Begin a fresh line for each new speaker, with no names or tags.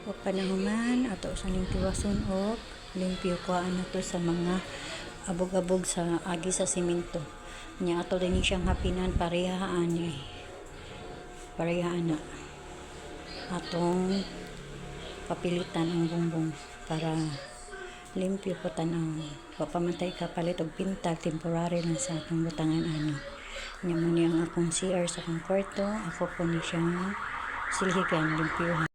Ug panahuman ato sa ning tiwason og limpyo, kuhaan nato sa mga abog-abog sa agi sa simento. Nya ato din siyang hapinan pareha ani. Pareha ana. Atong papilitan ang bumbong para limpyo po tan-awon. Wa pa man tay kapalit og pintal, temporary lang sa atong butangan ani. Nya mo ni ang akong CR sa akong kwarto, ako po ni siyang silhigan, limpyuhan.